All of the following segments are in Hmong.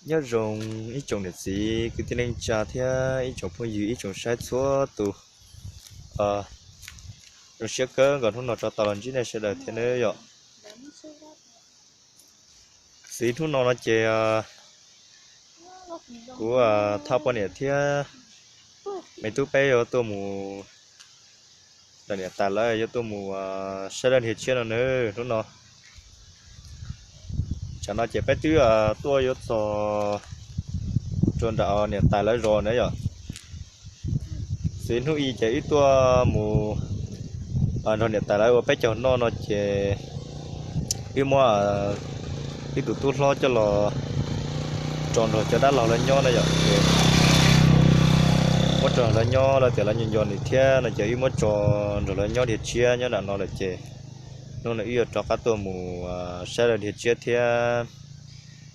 Nyob zoo ib tsoom niam txiv kwv tij neej tsa thiab ib tsoom phooj ywg ib tsoom saib txhua tus. Zoo siab kawg nkaus hnub no rov tau los ntsib nej sawv daws thiab nawb yom. Xws li hnub no no ces kuv thaj poj niam thiab me tub peb yuav tuaj mus, niam tais lawv yuav tuaj mus saib dab dhia tshiab no nawb hnub no. Tsam no ces peb twb tuaj yuav txog rau nram niam tais lawv zos na yom. Xws li hnub i ces wb tuaj mus nrog niam tais lawv ua peb caug noj no ces wb muab wb tus tub hlob coj los tso nrog cov dab laug lawv nyob na yom. Muab tso nrog lawv nyob, lawv tias lawv nco nco nws thiab no ces wb muab tso nrog lawv nyob dhia tshiab nyob nram no lawm ces hnub no wb yuav rov qab tuaj mus saib lawv dhia tshiab thiab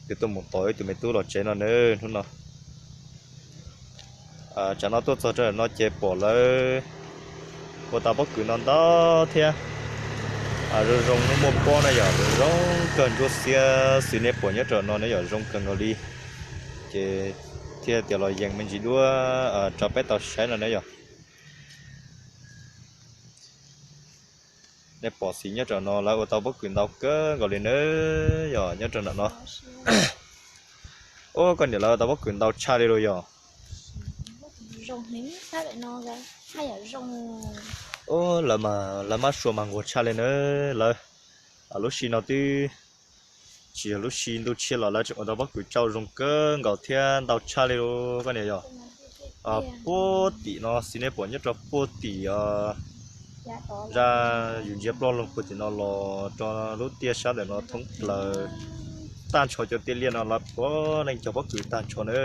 yuav tuaj mus tos wb tus me tub los tsev no nawb hnub no. Tsam no tuaj txog rau no ces pom lawv ua tau pob kws no ntau thiab zoo zoo muaj pob na yom, zoo kawg ntsuab xiab xws nej pom nyob rau no na yom, zoo kawg nkaus li. Ces thiaj tias los yees me ntsis duab rau peb tau saib no na yom. Nej pom xis nyob rau no lawv ua tau pob kws ntau kawg nkaus li na yom, nyob rau nram no. Ub, koj niam, lawv ua tau pob kws ntau tshaj li los yog. Ub, lawv mas lawv mab sua mas nquag tshaj li na. Lawv lub sij no twb tsis yog lub sij ntuj tshiab los lawv tseem ua tau pob kws tsau zoo kawg nkaus thiab ntau tshaj li los koj niam yog. Puag tim no xis nej pom nyob rau puag tim zaj yus ntsia ploj loo puag tim no los rau lub tiaj sab ntawm no thoob plaws tag nrho cov tiaj liaj no lawv puav leej cog pob kws tag nrho na.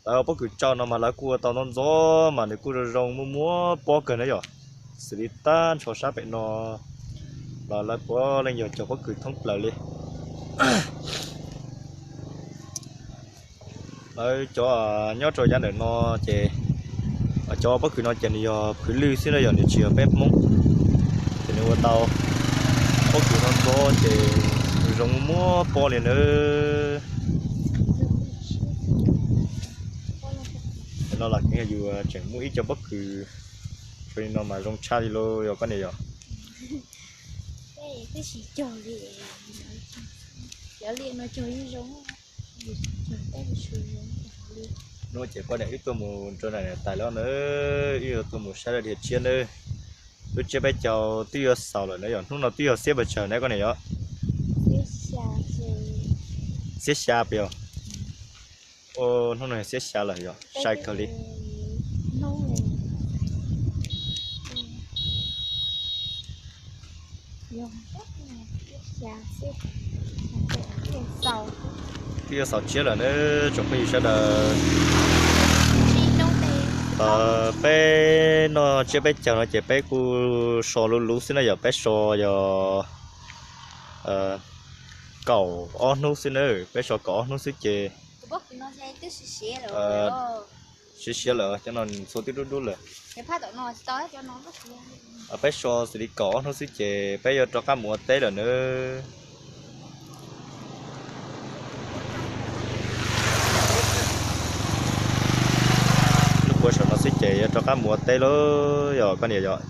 Lawv pob kws tsau no mas lawv kuj ua tau ntxov ntxov mas nws kuj zoo zoo muaj muaj pob kawg na yom. Xws li tag nrho sab pem no los lawv puav leej yog cog pob kws thoob plaws li. Lawv cov nyob rau yav ntawm no ces cov pob kws no ces nws yog phwv lwj xwb na yom, nws tsis yog peb Hmoob. Ces nws ua tau pob kws no ntxov ces zoo muaj pob li nawb. No los yus tseem muaj ib co pob kws zoo li no mas zoo tshaj li lauj yog koj niam yog. Hnub ces poj niam wb tuaj mus rau nram niam tais lawv na, wb yuav tuaj mus saib dab dhia tshiab nawb. Lub tsiab peb caug twb yuav xaus lawm na yom, hnub no twb yog xiab pes tsawg na koj niam yog? Xiab xya pes yog. Hnub no yog xiab xya lawm yog sai kawg li. Twb yuav xaus tsiab lawm na tsoom phooj ywg sawv daws. Peb noj tsiab peb caug no ces peb kuj so luv luv xwb na yom, peb so yog kaum ob hnub xwb na, peb so kaum ob hnub xwb ces siav siav lawm, cov no txhua twb dub dub lawm. Peb so xws li kaum ob hnub xwb ces peb yuav rov qab mus ua teb lawm nawb. Lub puav saum no xwb ces yuav rov qab mus ua teb lauj yog koj niam yog.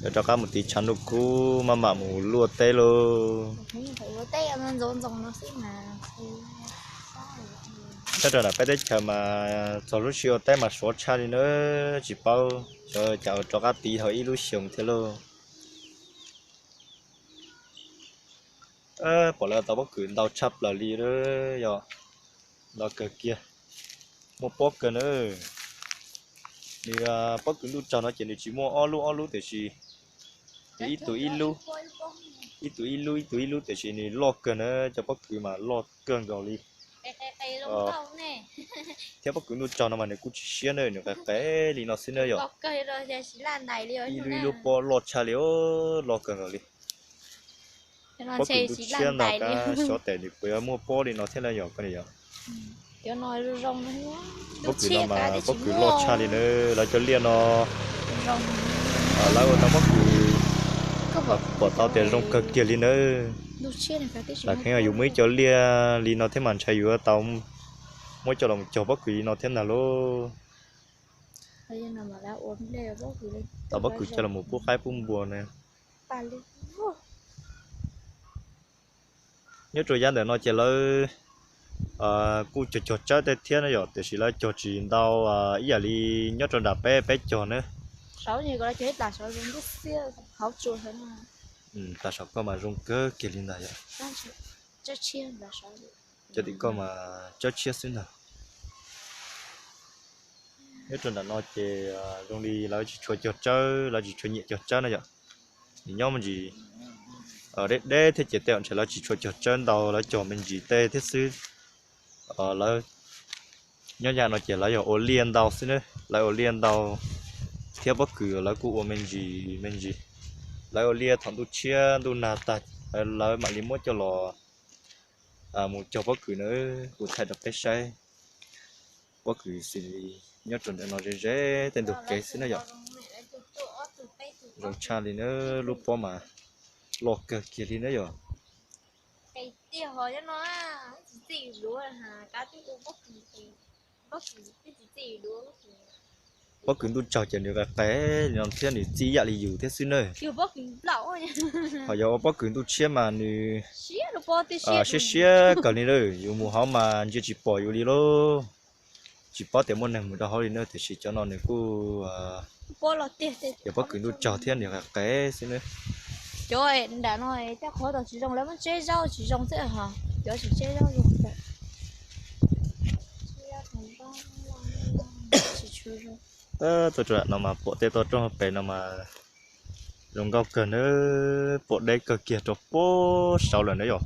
Yuav rov qab mus tiv tshav ntuj kub maj mam mus luaj teb lauj. Nyob rau nram peb teb chaws mas txog lub sij ua teb mas suav tshaj li na, tsis paub xyov cas rov qab tiv tau ib lub xyoo thiab lauj. Pom lawv tau pob kws ntau tshaj plaws li, yog ntau kawg kiag, muaj pob kawg na. Nws pob kws ntuj tsaug no ces nws tsis muaj ob lub ob lub tiam sis nws ib tug ib lub, ib tug ib lub ib tug ib lub tiam sis nws loj kawg na, cov pob kws mas loj kawg nkaus li. Thiab pob kws ntuj tsaug no mas nws kuj tsis siab na, nws qes qes li no xwb na yom. Ib lub ib lub pob loj tshaj li, loj kawg nkaus li. Pob kws ntuj tsaug ntag, xyov tes nws puas yuav muaj pob li no thiab na yom koj niam yom. Pob kws no mas pob kws loj tshaj li na, lawv cov liaj no lawv ua tau pob kws Pom tau tias zoo kawg kiag li nawb. Lam kheev yus muaj ib co liaj li no thiab mas ntshai yuav tau muab coj los cog pob kws li no thiab ntag lauj. Tau pob kws coj los pub qaib pub npua na. Nyob rau yav ntawm no ces lawv kuj cog cog tsawb tej thiab na yom, tiam sis lawv cog tsis ntau ib yam li nyob rau nram peb peb cog na. Tag saum koj mas zoo kawg kiag li ntag yom. Cov tim koj mas tsawb tshiab xwb ntag. Nyob rau nram no ces zoo li lawv tsis tshua cog tsawb, lawv tsis tshua nyiam cog tsawb na yom. Nws nyob me ntsis deb deb thiab ces tej zaum ntshe lawv tsis tshua cog tsawb ntau, lawv cog me ntsis tej thiab xwb. Lawv nyob yav no ces lawv yog ua liaj ntau xwb na, lawv ua liaj ntau thiab pob kws lawv kuj ua me ntsis me ntsis. Lawv ua liaj thaum ntuj tshiab ntuj nag tag lawv mam li muab coj los mus cog pob kws na. Kuv thaij rau peb saib, pob kws xws li nyob rau ntawm no ze ze tej ntug kev xwb na yom. Zoo tshaj li na, lub pob mas loj kawg kiag li na yom. Pob kws ntuj tsaug ces nws qis qis li no thiab nws txij yam li yus thiab xwb na. Ho yog ua pob kws ntuj tshiab mas nws siab siab kawg li na, yus mus hauv mas ntsia tsis pom yus li lauj. Tsis paub tias muaj neeg mus rau hauv li na, tiam sis cov no nws kuj yog pob kws ntuj tsaug thiab nws qis qis xwb na. Cov nram no tej qhov tsis zoo lawv muab tseb zaub tsis zoo xwb, cov tsis tseb zaub zoo. Tuaj rau no mas pom tej toj roob pem no mas zoo nkauj kawg na, puag deb kawg kiag rau puag saud lawm na yom.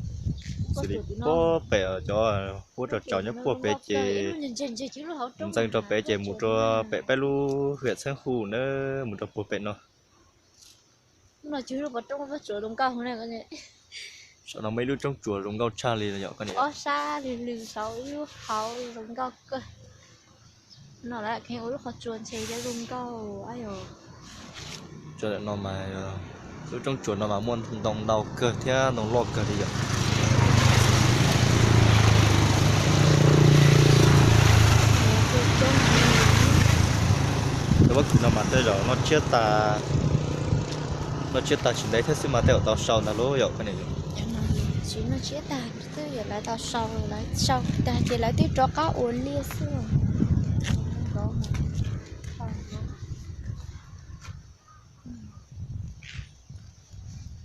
Xws li puag pem cov huab rau tsaus nyob puag pem ces ntxeev rau pem ces mus rau pem peb lub hiam Txheeb Hu na, mus rau puag pem no. Saum no muaj ib lub roob tsuas zoo nkauj tshaj li yom. Ob sab lwg lwg saud ib lub hauv zoo nkauj kawg. No lawv kheev ua lub qhov tsua ntshe zoo nkauj. Tso ntawm no mas lub roob tsuas no mas muaj ntoo ntau kawg thiab ntoo loj kawg li yom. Pob kws no mas tej zaum noj tsiab tag, noj tsiab tag tsis ntev thiab xwb mas tej zaum tau sau ntag lauj yom. Tsis noj tsiab tag xwb, lawv tau sau, lawv sau tag ces lawv twb rov qab ua liaj xwb.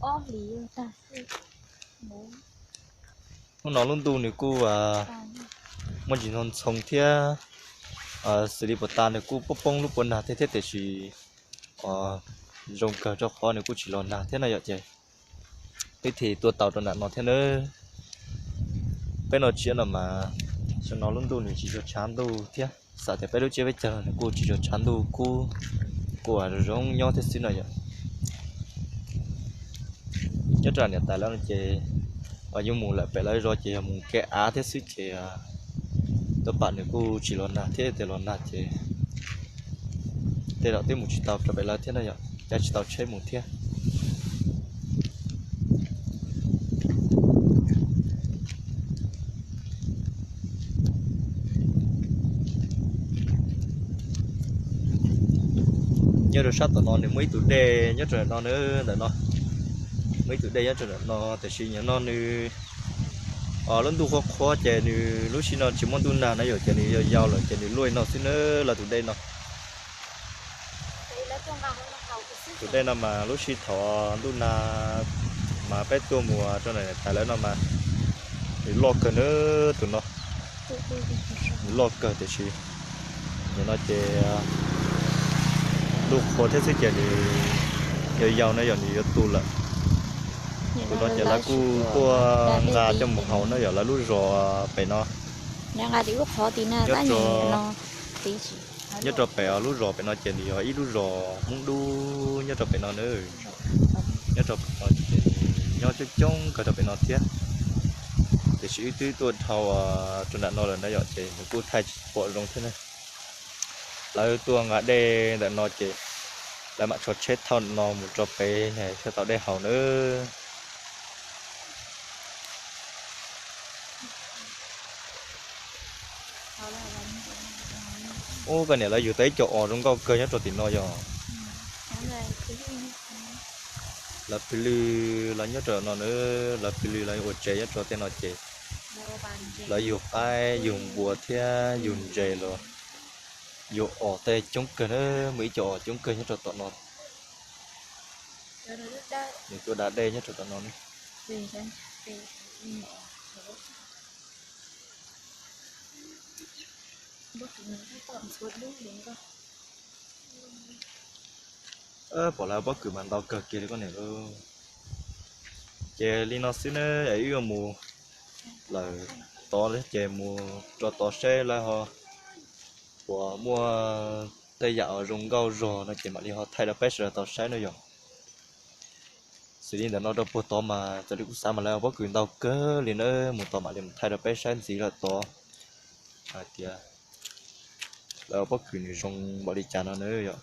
Ob hlis tag xwb. Hnub no lub ntuj nws kuj muaj ntsis ntxhoo ntxhoo thiab, xws li puag ta nws kuj poob poob lub puas nag thiab thiab tiam sis zoo kawg rau qhov nws kuj tsis los nag thiab na yom ces peb thiaj tuaj tau rau nram no thiab nawb. Peb noj tsiab no mas xyoo no lub ntuj nws tsis tshua tshav ntuj thiab, xav tias peb lub tsiab peb caug nws kuj tsis tshua tshav ntuj kub, kuj zoo nyob thiab xwb no yom. Nyob rau niam tais lawv no ces uas yuav mus lawm pem lawv zos ces yog mus kev av thiab xwb ces tuaj pam nws kuj tsis los nag thiab, tias los nag ces tej zaum twb mus tsis tau rau pem lawv thiab no yom, caij tsis tau tsheb mus thiab. Nyob rau sab tom no nws muaj ib tug dej nyob rau ntawm no, ntawm no muaj ib tug dej nyob rau ntawm no tiam sis nim no nws lub ntuj qhuav qhuav ces nws lub sij no tsis muaj ntuj nag na yom, ces nws yau yau lawm ces nws luaj li no xwb na, lawv tus dej no. Tus dej no mas lub sij thaum ntuj nag mas peb tuaj mus rau niam tais lawv no mas nws loj kawg na, tus no nws loj kawg tiam sis nim no ces ntuj qhuav thiab xwb ces nws yau yau na yom, nws yuav tu lawm. Tus no ces lawv kuj tuaj nqa coj mus haus na yom, lawv lub zos pem no. Nyob rau pem lub zos pem no ces nws yog ib lub zos Hmoob Dub nyob rau pem no na. Nyob rau pem no ces nyob coob coob kawg rau pem no thiab. Tiam sis wb twb tuaj dhau rau nram no lawm na yom, ces nws kuj thaij tsis pom zoo thiab na. Lawv tuaj nqa dej ntawm no ces Lawv mam tso tsheb thauj no mus rau pem thiaj tau dej haus nawb. Ub, koj niam, lawv yug tau ib co os zoo nkauj kawg nyob rau tim no yog. Lawv pw lwj los nyob rau no nawb, lawv pw lwj los ua tsev nyob rau tej no ces lawv yug qaib yug npua thiab yug ntses los yug os tej coob kawg na, muaj ib co os coob kawg nyob rau tom no. Nws tuaj da dej nyob rau tom no ne. Pom lawv pob kws mas ntau kawg kiag li koj niam lauj. Ces li no xwb na, wb yuav mus lawm tod ces mus rau tod seb lawv ho puas muaj tej yam uas zoo nkauj zog no ces mam li ho thaij rau peb sawv daws tau saib na yom. Xws li ntawm no rau puag tod mas raws li kuv xav mas lawv pob kws ntau kawg li na, mus tod mam li mus thaij rau peb saib ntxiv lawm tod hais tias lawv pob kws nws zoo npaum li cas no na yom.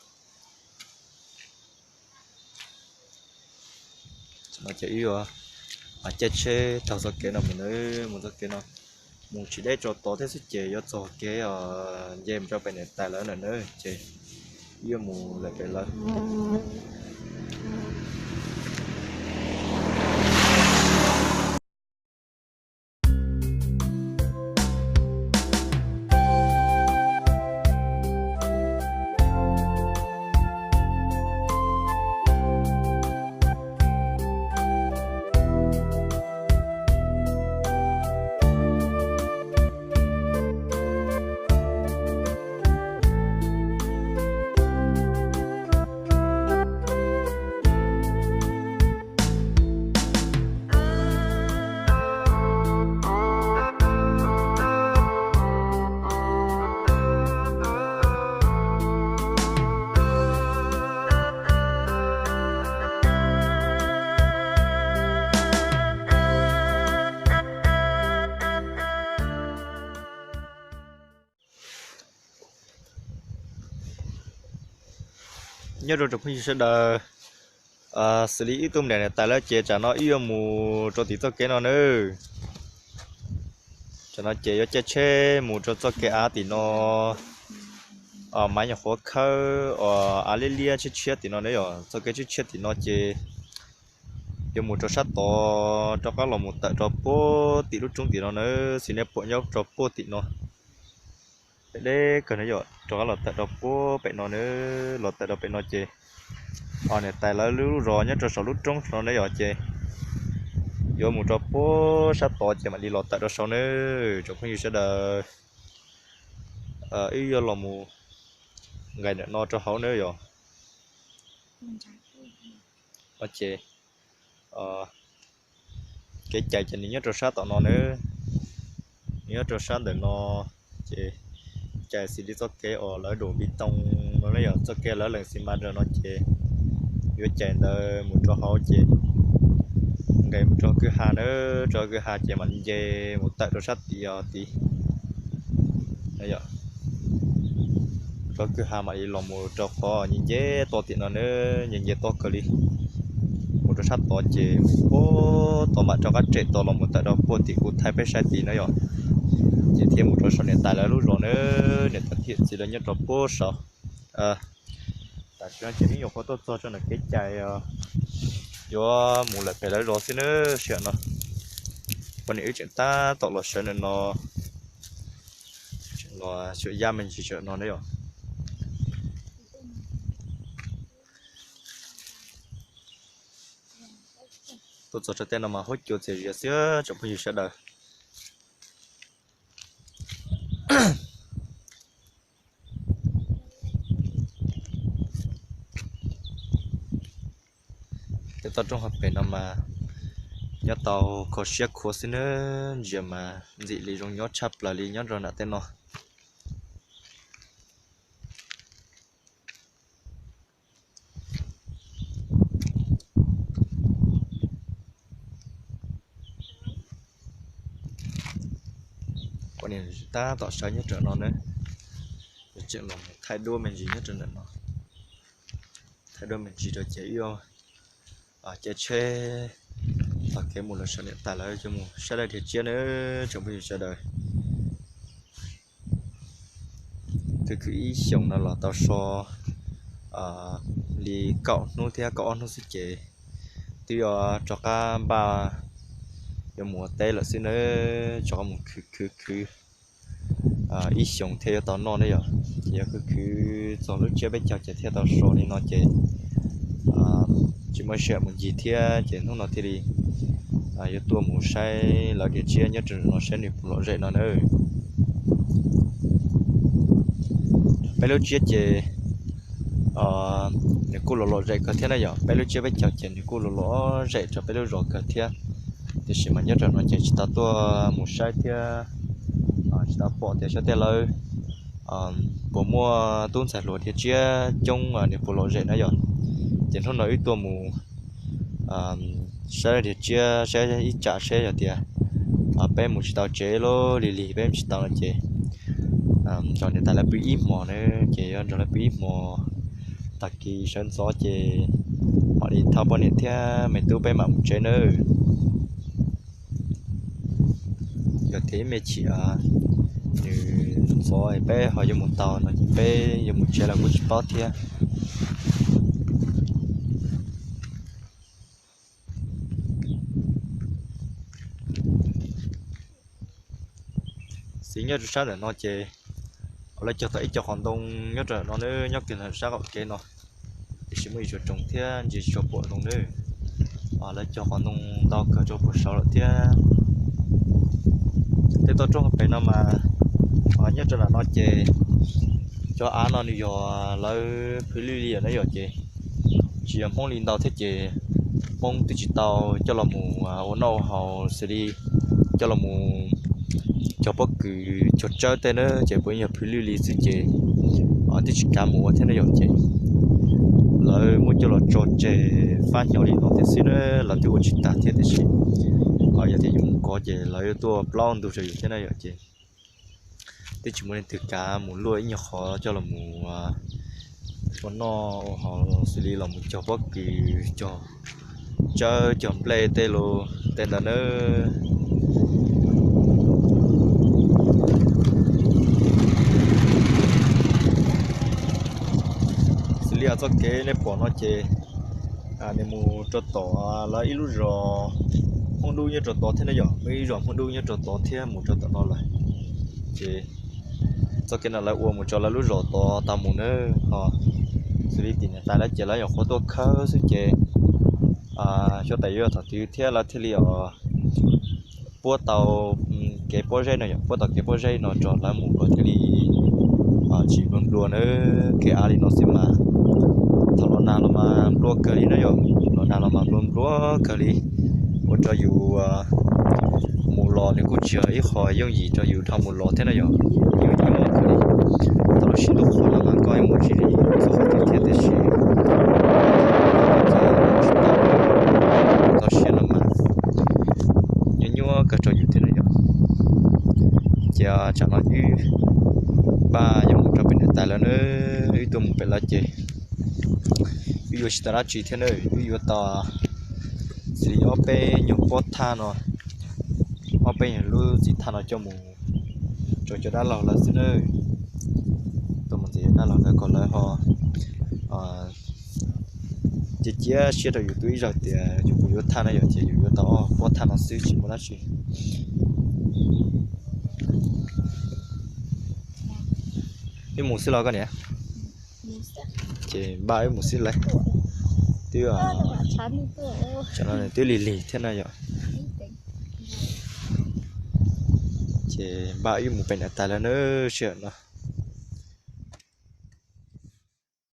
Ces wb yuav caij tsheb taug txoj kev no mus na, mus txoj kev no mus tsis deb tso tod thiab xwb ces yuav txog kev nce mus rau pem niam tais lawv na na, ces wb yuav mus lawm pem lawv. Nyob rau tsoom phooj ywg sawv daws, xws li ib tug niam tais lawv ces tsam no wb yuav mus rau tim txoj kev no nawb. Tsam no ces yuav caij tsheb mus rau txoj kev av tim no, mas nyuam qhuav khawb uas av liab liab tshiab tshiab tim no na yom. Txoj kev tshiab tshiab tim no ces yuav mus rau sab tod rov qab los mus tawm rau puag tim lub roob tim no na, xws nej pom nyob rau puag tim no. Deb deb kawg no yom, rov qab los tawm rau puag pem no na, los tawm rau pem no ces niam tais lawv lub zos nyob rau saum lub roob no na yom, ces yuav mus rau puag sab tod ces mam li los tawm rau saud na. Tsoom phooj ywg sawv daws, wb yuav los mus nqes ntawm no rau hauv na yom. Ces kev cai ces nws nyob rau sab tom no na, nws nyob rau sab ntawm no, ces cai xws li txoj kev uas lawv dum npi toos no na yom, txoj kev lawv lees xi mas rau no ces yuav cais ntawd mus rau hauv ces nqes mus rau kwj ha na, rau kwj ha ces mam li nce mus tawm rau sab tid os tid. Rau kwj ha mam li los mus rau qhov nce nce toj tim no na, nce nce toj kawg li. Mus rau sab tod ces mus puag tod mam rov qab tsem tod los mus tawm rau puag tim kuv thaij peb saib tid na yom. Ces thiaj mus rau saum niam tais lawv lub zos na, niam tais thiab txiv lawv nyob rau puag saud. Tam sim no ces wb nyuam qhuav tuaj txog rau ntawm kev cai yuav mus lawm pem lawv zos xwb na, sij hawm no. Poj niam wb tseem tab tom los sawv ntawm no, tseem los xyuas yaj me ntsis sawm no ne yom. Tuaj txog rau tej no mas huab cua txias zias xwb tsoom phooj ywg sawv daws. Tej toj roob hauv pes no mas nyob tau kho siab khuav xwb nawb, ntsia mas ntxim li zoo nyob tshaj plaws li nyob rau nram tej no. Poj niam tab tom sawv nyob rau no na, tseem los thaij duab me ntsis nyob rau ntawm no. thaij duab me ntsis rau ces wb caij tsheb taug kev mus lawm saum niam tais lawv coj mus saib dab dhia tsiab nawb tsoom phooj ywg sawv daws. Khwv khwv ib xyoos no los tau so li kaum hnub thiab kaum ob hnub xwb ces twb yuav rov qab npaj yuav mus ua teb lawm xwb nawb. Rov qab mus khwv khwv khwv ib xyoos thiaj yuav tau noj ne yom. Ces yog khwv khwv txog lub tsiab peb caug ces thiaj tau so li no ces tsis muaj sij hawm mus ncig thiab ces hnub no thiaj li yuav tuaj mus saib lawv dhia tsiab nyob rau no saib nws puas lom zem no na. Peb lub tsiab ces nws kuj lom lom zem kawg thiab na yom. Peb lub tsiab peb caug ces nws kuj lom lom zem rau peb lub zos kawg thiab. Tiam sis mas nyob rau no ces tsis tau tuaj mus saib thiab tsis tau pom tias xyov tej lawv puas muaj tub ntxhais hluas dhia tsiab coob nws puas lom zem na yom. Ces hnub no wb tuaj mus saib dhia tsiab saib ib tsam seb yog tias peb mus tsis tau tsev lub lig lig peb mus tsis tau no ces nrog niam tais lawv pw ib hmos na. Ces yuav nrog lawv pw ib hmos, tag kis sawv ntxov ces mam li thauj poj niam thiab me tub peb mam mus tsev nawb. Yog tias ib me chim nws ntxov peb ho yuav mus tau no ces peb yuav mus tsev los kuj tsis paub thiab. Xws nyob rau sab ntawm no ces lawv cog tau ib co qhov ntoo nyob rau ntawm no na, nyob kiag ntawm sab qaum kev no, tiam sis muaj ib tsoom thiab ntsia tsis tshua pom zoo nawb. Lawv cog qhov ntoo ntau kawg rau puag saud lawm thiab. Tej toj roob hauv pes no mas nyob rau ntawm no ces cov av no nws yog lawv phwv lwj li na yom. Ces tsis yog Hmoob li ntau thiab ces Hmoob twb tsis tau coj los mus ua noj ua haus xws li coj los mus cog pob kws cog tsawb tej na, ces puav yog phwv lwj li xwb ces twb tsis kav mus ua thiab na yom. Ces lawv muab coj los tso tseg fab hnyo li no thiab xwb na, lawv twb ua tsis tag thiab tiam sis yog tias yus mus kov ces lawv yuav tuaj plaub ntug rau yus thiab na yom. Ces twb tsis muaj leej twg kav mus luaj ib nyuag qhov coj los mus ua noj ua haus xws li los mus cog pob kws cog tsawb cog nplej tej los tej ntawd na. Xws li txoj kev nej pom no ces nws mus rau tom lawv ib lub zos Hmoob Dub nyob rau tod thiab na yom, muaj ib zos Hmoob Dub nyob rau tod thiab mus rau tom no lawm. Ces txoj kev no lawv ua mus rau lawv lub zos tod tau mus na. Ho xws li tim niam tais lawv ces lawv nyuam qhuav tuaj khawb xwb ces xyov tais yuav thaum twg thiab lawv thiaj li puab tau kev pob zeb no yom, puab tau kev pob zeb no rau lawv mus kom thiaj li tsis nplua nplua na. Kev av li no xwb mas thaum los nag los mas nplua kawg li na yom, los nag los mas nplua nplua kawg li, ua rau yus mus los nws kuj tsis yog ib qho yooj yim rau yus dhau mus los thiab na yom. Yus yeej mus kawg li, tau lub sij hawm qhuav los mas koj yeej mus tsis txog qhov twg thiab tiam sis tsis tau txoj sia no mas nyuaj nyuaj kawg rau yus thiab na yom. Ces tsam no wb npaj yuav mus rau pem niam tais lawv na, wb tuaj mus pem lawv ces wb yuav tsis tau dab tsi thiab na, wb yuav tau xws li ob peb nyuag pob thaj no, ob peb nyuag lub txiv thaj no coj mus rau cov dab laug lawv xwb na. Tuaj mus ntxias dab laug lawv kom lawv ho cia cia siab rau yus tub ib zaug tias yus puas yuav thaj na yom, ces yus yuav tau ob pob thaj no xwb tsis muaj dab tsi. Wb mus xwb los koj niam? Ces npaj wb mus xwb lawm. Twb, tsam no twb lig lig thiab na yom. Ces npaj wb mus pem niam tais lawv na, sij hawm no